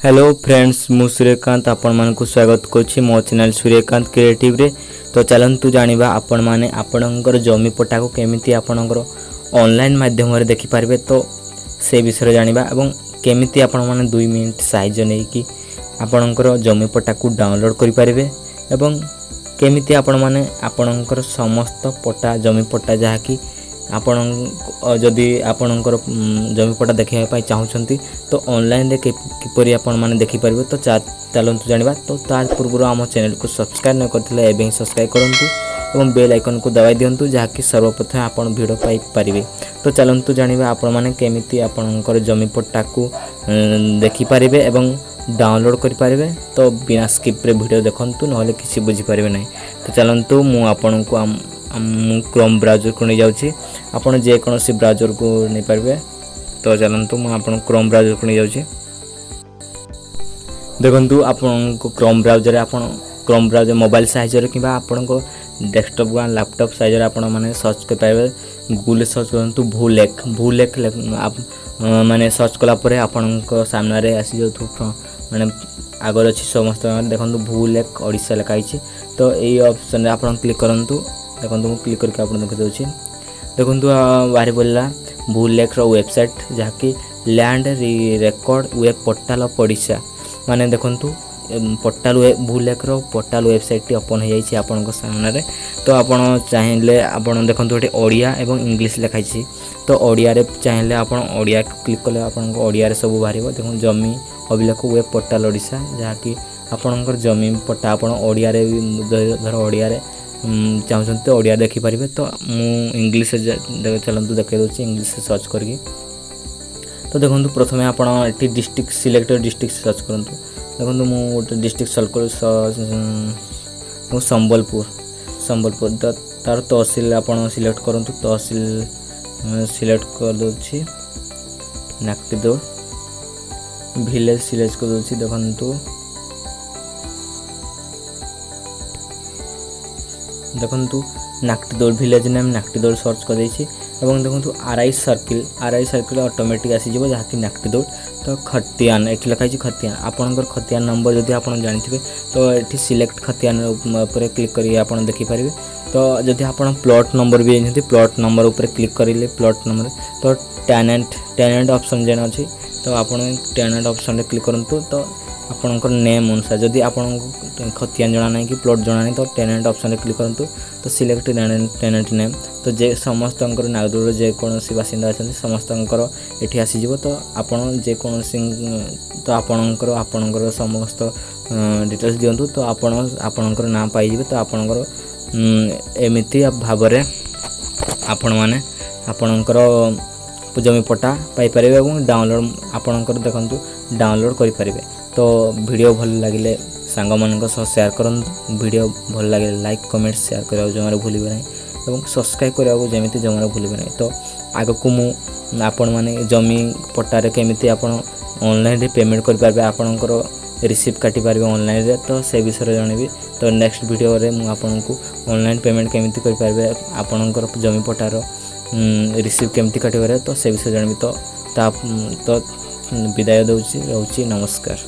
Hello friends, ମୁଁ ସୂର୍ଯ୍ୟକାନ୍ତ ଆପଣମାନଙ୍କୁ ସ୍ୱାଗତ କରୁଛି ମୋ ଚ୍ୟାନେଲ୍ ସୂର୍ଯ୍ୟକାନ୍ତ କ୍ରିଏଟିଭ୍ରେ। ତ ଚାଲନ୍ତୁ ଜାଣିବା, ଆପଣମାନେ ଆପଣଙ୍କର ଜମି ପଟ୍ଟାକୁ କେମିତି ଆପଣଙ୍କର ଅନଲାଇନ୍ ମାଧ୍ୟମରେ ଦେଖିପାରିବେ। ତ ସେ ବିଷୟରେ ଜାଣିବା ଏବଂ କେମିତି ଆପଣମାନେ 2 ମିନିଟ୍ ସାହାଯ୍ୟ ନେଇକି ଆପଣଙ୍କର ଜମି ପଟ୍ଟାକୁ ଡାଉନଲୋଡ଼୍ କରିପାରିବେ ଏବଂ କେମିତି ଆପଣମାନେ ଆପଣଙ୍କର ସମସ୍ତ ପଟ୍ଟା, ଜମି ପଟ୍ଟା, ଯାହାକି ଆପଣ ଯଦି ଆପଣଙ୍କର ଜମି ପଟ୍ଟା ଦେଖିବା ପାଇଁ ଚାହୁଁଛନ୍ତି, ତ ଅନଲାଇନ୍ରେ କିପରି ଆପଣମାନେ ଦେଖିପାରିବେ, ତ ଚାଲନ୍ତୁ ଜାଣିବା। ତ ତା ପୂର୍ବରୁ ଆମ ଚ୍ୟାନେଲକୁ ସବସ୍କ୍ରାଇବ୍ ନ କରିଥିଲେ ଏବେ ହିଁ ସବସ୍କ୍ରାଇବ୍ କରନ୍ତୁ ଏବଂ ବେଲ୍ ଆଇକନ୍କୁ ଦବାଇ ଦିଅନ୍ତୁ, ଯାହାକି ସର୍ବପ୍ରଥମେ ଆପଣ ଭିଡ଼ିଓ ପାଇପାରିବେ। ତ ଚାଲନ୍ତୁ ଜାଣିବା, ଆପଣମାନେ କେମିତି ଆପଣଙ୍କର ଜମି ପଟ୍ଟାକୁ ଦେଖିପାରିବେ ଏବଂ ଡାଉନଲୋଡ଼୍ କରିପାରିବେ। ତ ବିନା ସ୍କିପ୍ରେ ଭିଡ଼ିଓ ଦେଖନ୍ତୁ, ନହେଲେ କିଛି ବୁଝିପାରିବେ ନାହିଁ। ତ ଚାଲନ୍ତୁ, ମୁଁ ଆପଣଙ୍କୁ ମୁଁ କ୍ରୋମ୍ ବ୍ରାଉଜରକୁ ନେଇଯାଉଛି। ଆପଣ ଯେକୌଣସି ବ୍ରାଉଜରକୁ ନେଇପାରିବେ। ତ ଚାଲନ୍ତୁ, ମୁଁ ଆପଣଙ୍କୁ କ୍ରୋମ୍ ବ୍ରାଉଜରକୁ ନେଇଯାଉଛି। ଦେଖନ୍ତୁ, ଆପଣଙ୍କ କ୍ରୋମ୍ ବ୍ରାଉଜରରେ, ଆପଣ କ୍ରୋମ୍ ବ୍ରାଉଜର ମୋବାଇଲ ସାହାଯ୍ୟରେ କିମ୍ବା ଆପଣଙ୍କ ଡେସ୍କଟପ୍ ବା ଲାପଟପ୍ ସାହାଯ୍ୟରେ ଆପଣମାନେ ସର୍ଚ୍ଚ କରିପାରିବେ। ଗୁଗୁଲରେ ସର୍ଚ୍ଚ କରନ୍ତୁ ଭୂଲେଖ। ଭୂଲେଖ ମାନେ ସର୍ଚ୍ଚ କଲା ପରେ ଆପଣଙ୍କ ସାମ୍ନାରେ ଆସିଯାଉଥିବ, ମାନେ ଆଗରେ ଅଛି ସମସ୍ତ। ଦେଖନ୍ତୁ, ଭୂଲେଖ ଓଡ଼ିଶା ଲେଖା ହେଇଛି। ତ ଏଇ ଅପସନ୍ରେ ଆପଣ କ୍ଲିକ୍ କରନ୍ତୁ। ଦେଖନ୍ତୁ, ମୁଁ କ୍ଲିକ୍ କରିକି ଆପଣ ଦେଖିଦେଉଛି। ଦେଖନ୍ତୁ, ବାହାରି ପଡ଼ିଲା ଭୂଲେଖର ୱେବସାଇଟ୍, ଯାହାକି Land Record Web Portal of Odisha। ମାନେ ଦେଖନ୍ତୁ, ପୋର୍ଟାଲ ୱେବ୍, ଭୂଲେଖର ପୋର୍ଟାଲ ୱେବସାଇଟ୍ଟି ଓପନ୍ ହୋଇଯାଇଛି ଆପଣଙ୍କ ସାମ୍ନାରେ। ତ ଆପଣ ଚାହିଁଲେ, ଆପଣ ଦେଖନ୍ତୁ, ଏଠି ଓଡ଼ିଆ ଏବଂ ଇଂଲିଶ ଲେଖା ହେଇଛି। ତ ଓଡ଼ିଆରେ ଚାହିଁଲେ ଆପଣ ଓଡ଼ିଆ କ୍ଲିକ୍ କଲେ ଆପଣଙ୍କ ଓଡ଼ିଆରେ ସବୁ ବାହାରିବ। ଦେଖନ୍ତୁ, ଜମି ଅଭିଲେଖ ୱେବ୍ ପୋର୍ଟାଲ ଓଡ଼ିଶା, ଯାହାକି ଆପଣଙ୍କର ଜମି ପଟ୍ଟା ଆପଣ ଓଡ଼ିଆରେ ବି, ଧର ଓଡ଼ିଆରେ ଚାହୁଁଛନ୍ତି ତ ଓଡ଼ିଆରେ ଦେଖିପାରିବେ। ତ ମୁଁ ଇଂଲିଶରେ ଚାଲନ୍ତୁ ଦେଖାଇ ଦେଉଛି ଇଂଲିଶରେ ସର୍ଚ୍ଚ କରିକି। ତ ଦେଖନ୍ତୁ, ପ୍ରଥମେ ଆପଣ ଏଠି ଡିଷ୍ଟ୍ରିକ୍ଟ ସିଲେକ୍ଟ, ଡିଷ୍ଟ୍ରିକ୍ଟ ସର୍ଚ୍ଚ କରନ୍ତୁ। ଦେଖନ୍ତୁ, ମୁଁ ଗୋଟେ ଡିଷ୍ଟ୍ରିକ୍ଟ ସର୍ଚ୍ଚ କରୁ, ସମ୍ବଲପୁର। ସମ୍ବଲପୁର, ତ ତାର ତହସିଲ ଆପଣ ସିଲେକ୍ଟ କରନ୍ତୁ। ତହସିଲ ସିଲେକ୍ଟ କରିଦେଉଛି ନାକଟିଦୋଡ଼। ଭିଲେଜ ସିଲେକ୍ଟ କରିଦେଉଛି। ଦେଖନ୍ତୁ, ନାକଟିଦୋଳ, ଭିଲେଜ ନେମ୍ ନାକଟିଦୋଳ ସର୍ଚ୍ଚ କରିଦେଇଛି ଏବଂ ଦେଖନ୍ତୁ, RI circle, RI circle automatic ଆସିଯିବ, ଯାହାକି ନାକଟିଦୋଳ। ତ ଖତିଆନ ଏଠି ଲେଖା ହେଇଛି, ଖତିଆନ। ଆପଣଙ୍କର ଖତିଆନ ନମ୍ବର ଯଦି ଆପଣ ଜାଣିଥିବେ, ତ ଏଠି ସିଲେକ୍ଟ ଖତିଆନ ଉପରେ କ୍ଲିକ୍ କରି ଆପଣ ଦେଖିପାରିବେ। ତ ଯଦି ଆପଣ ପ୍ଲଟ୍ ନମ୍ବର ବି ଜାଣିଛନ୍ତି, ପ୍ଲଟ୍ ନମ୍ବର ଉପରେ କ୍ଲିକ୍ କରିଲେ ପ୍ଲଟ୍ ନମ୍ବର, ତ ଟେନାଣ୍ଟ ଅପସନ୍ ଯେନ୍ ଅଛି, ତ ଆପଣ ଟେନାଣ୍ଟ ଅପସନ୍ରେ କ୍ଲିକ୍ କରନ୍ତୁ। ତ ଆପଣଙ୍କର ନେମ୍ ଅନୁସାରେ, ଯଦି ଆପଣଙ୍କୁ ଖତିଆନ ଜଣା ନାହିଁ କି ପ୍ଲଟ୍ ଜଣା ନାହିଁ, ତ ଟେନାଣ୍ଟ ଅପସନ୍ରେ କ୍ଲିକ୍ କରନ୍ତୁ। ତ ସିଲେକ୍ଟ ଟେନାଣ୍ଟ ନେମ୍, ତ ଯେ ସମସ୍ତଙ୍କର ନାଗଦୋଡ଼ର ଯେକୌଣସି ବାସିନ୍ଦା ଅଛନ୍ତି, ସମସ୍ତଙ୍କର ଏଠି ଆସିଯିବ। ତ ଆପଣ ଯେକୌଣସି, ତ ଆପଣଙ୍କର ସମସ୍ତ ଡିଟେଲ୍ସ ଦିଅନ୍ତୁ, ତ ଆପଣ ଆପଣଙ୍କର ନାଁ ପାଇଯିବେ। ତ ଆପଣଙ୍କର ଏମିତି ଭାବରେ ଆପଣମାନେ ଆପଣଙ୍କର ଜମି ପଟ୍ଟା ପାଇପାରିବେ ଏବଂ ଡାଉନଲୋଡ଼୍ ଆପଣଙ୍କର, ଦେଖନ୍ତୁ, ଡାଉନଲୋଡ଼୍ କରିପାରିବେ। ତ ଭିଡ଼ିଓ ଭଲ ଲାଗିଲେ ସାଙ୍ଗମାନଙ୍କ ସହ ସେୟାର କରନ୍ତୁ। ଭିଡ଼ିଓ ଭଲ ଲାଗିଲେ ଲାଇକ୍, କମେଣ୍ଟ, ସେୟାର କରିବାକୁ ଜମାରୁ ଭୁଲିବେ ନାହିଁ ଏବଂ ସବସ୍କ୍ରାଇବ୍ କରିବାକୁ ଯେମିତି ଜମାରୁ ଭୁଲିବେ ନାହିଁ। ତ ଆଗକୁ ମୁଁ ଆପଣମାନେ ଜମି ପଟ୍ଟାରେ କେମିତି ଆପଣ ଅନଲାଇନ୍ରେ ପେମେଣ୍ଟ କରିପାରିବେ, ଆପଣଙ୍କର ରିସିପ୍ଟ କାଟିପାରିବେ ଅନଲାଇନ୍ରେ, ତ ସେ ବିଷୟରେ ଜଣେଇବି। ତ ନେକ୍ସଟ ଭିଡ଼ିଓରେ ମୁଁ ଆପଣଙ୍କୁ ଅନଲାଇନ୍ ପେମେଣ୍ଟ କେମିତି କରିପାରିବେ, ଆପଣଙ୍କର ଜମି ପଟ୍ଟାର ରିସିପ୍ଟ କେମିତି କାଟିପାରିବେ, ତ ସେ ବିଷୟରେ ଜଣେଇବି। ତ ତା ତ ବିଦାୟ ଦେଉଛି, ରହୁଛି, ନମସ୍କାର।